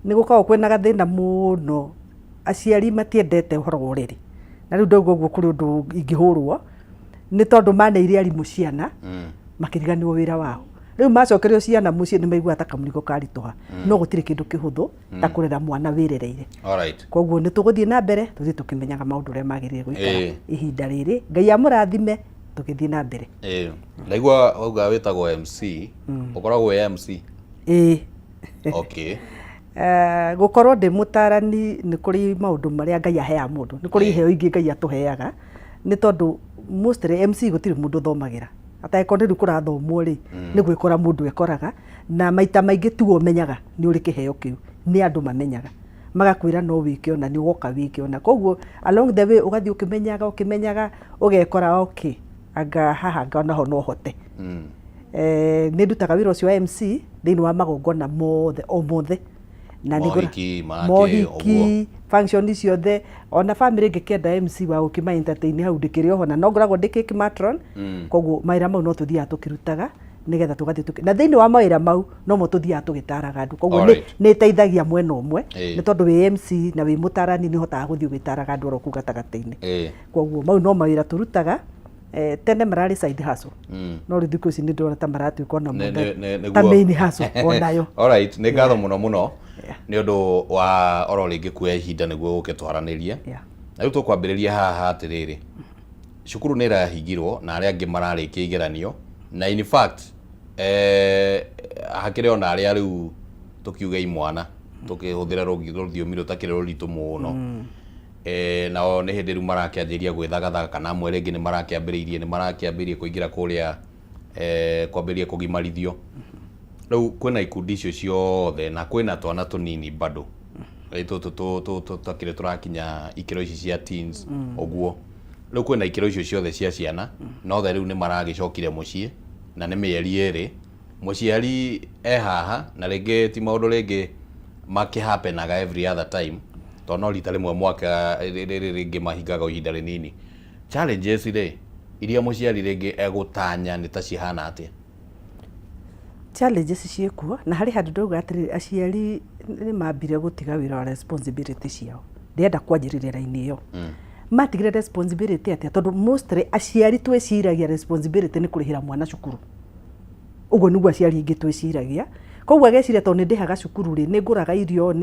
Nĩ gũkoragwo kwĩna gathĩna mũno, aciari matiendete ũhoro wa ũreri. Na rĩu ndauga ũguo kũrĩ ũndũ ingĩhũrwo, nĩ tondũ maneire arimũ ciana, makĩriganĩrwo wĩra wao. Rĩu macokerio ciana mũciĩ nĩ maiguaga ta kamũrigo karitũha, no gũtirĩ kĩndũ kĩhũthũ ta kũrera mwana wĩrereire. Koguo nĩ tũgũthiĩ na mbere tũthiĩ tũkĩmenyaga maũndũ ũrĩa magĩrĩire gũikara ihinda rĩrĩ. Ngai amũrathime tũgĩthiĩ na mbere. Ĩĩ. Ndaigua wauga wĩtagwo MC, ũkoragwo wĩ MC? Ĩĩ. Gũkorwo ndĩ mũtarani nĩ kũrĩ maũndũ marĩa Ngai aheaga mũndũ, nĩ kũrĩ iheo ingĩ Ngai atũheaga, nĩ tondũ mostly MC gũtirĩ mũndũ ũthomagĩra. Atangĩkorwo nĩ rĩu kũrathomwo rĩ, nĩ gwĩkora mũndũ ekoraga, na maita maingĩ tiwe ũmenyaga nĩ ũrĩ kĩheo kĩu, nĩ andũ mamenyaga. Magakwĩra no wĩke ũna, nĩ ũgoka wĩke ũna. Koguo along the way ũgathiĩ ũkĩmenyaga ũkĩmenyaga, ũgekora okay, anga haha anga naho no hote. Nĩ ndutaga wĩra ũcio wa MC thĩinĩ wa magongona mothe o mothe. Na nĩ Mohiki, makĩ, mohiki, function ciothe, ona family ĩngĩkĩenda MC wa gũkĩma entertain hau ndĩkĩrĩ oho, na no ngoragwo ndĩ cake matron. Koguo mawĩra mau no tũthiaga tũkĩrutaga nĩgetha tũgathiĩ na thĩinĩ wa mawĩra mau nomo tũthiaga tũgĩtaraga andũ. Koguo nĩ ĩteithagia mwena ũmwe, nĩ tondũ wĩ MC na wĩ mũtarani nĩ ũhotaga gũthiĩ ũgĩtaraga andũ oro kũu gatagatĩ-inĩ. Koguo mau no mawĩra tũrutaga. Tene mararĩ side hustle, no rĩu thikũ ici nĩ ndĩrona ta maratuĩka ona ta main hustle onayo. Alright, nĩ ngatho mũno mũno nĩ ũndũ wa oro rĩngĩ kuoya ihinda nĩguo ũke twaranĩrie. Na rĩu tũkwambĩrĩria haha atĩrĩrĩ, cukuru nĩ ĩrahingirwo na arĩa angĩ mararĩkia igeranio, na in fact hakĩrĩ ona arĩa rĩu tũkiuge imwana, tũkĩhũthĩra rũthiomi rũtakĩrĩ rũritũ mũno, nao nĩ hĩndĩ rĩu marakĩanjĩria gwĩthagathaga, kana amwe rĩngĩ nĩ marakĩambĩrĩirie kũingĩra kũrĩa kwambĩrĩria kũgimarithio. Rĩu kwĩna ikundi icio ciothe na kwĩna twana tũnini bado tũtũ tũtakĩrĩ tũrakinya ikĩro ici cia teens ũguo. Rĩu kwĩna ikĩro icio ciothe cia ciana, na othe rĩu nĩ maragĩcokire mũciĩ na nĩ mĩeri 2. Mũciari e haha na rĩngĩ ti maũndũ rĩngĩ makĩhapenaga every other time, tondũ no rita rĩmwe mwaka rĩrĩ rĩngĩ mahingaga ihinda rĩnini. Challenges rĩ iria mũciari rĩngĩ egũtanya nĩ ta cihana atĩa? Challenges ciĩkuo, na harĩ handũ ndauga atĩrĩrĩ, aciari nĩ mambire gũtiga wĩra wa responsibility ciao. Ndĩrenda kwanjĩrĩria raini ĩyo. Matigire responsibility atĩa? Tondũ mostly aciari twĩciragia responsibility nĩ kũrĩhĩra mwana cukuru. Ũguo nĩguo aciari aingĩ twĩciragia. Koguo ageciria tondũ nĩ ndĩhaga cukuru rĩ, nĩ ngũraga irio,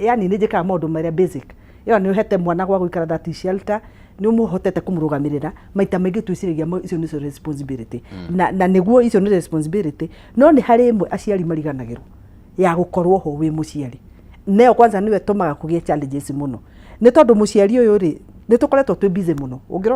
yani nĩ njĩkaga maũndũ marĩa basic. Ĩyo nĩ ũhete mwana gwa gũikara, that is shelter, nĩ ũmũhotete kũmũrũgamĩrĩra. Maita maingĩ twĩciragia icio nĩcio responsibility. Na nĩguo icio nĩ responsibility, no nĩ harĩ ĩmwe aciari mariganagĩrwo ya gũkorwo ho wĩ mũciari. Nayo kwanza nĩyo ĩtũmaga kũgĩe challenges mũno. Nĩ tondũ mũciari ũyũ rĩ, nĩ tũkoretwo twĩ busy mũno. Ũngĩrora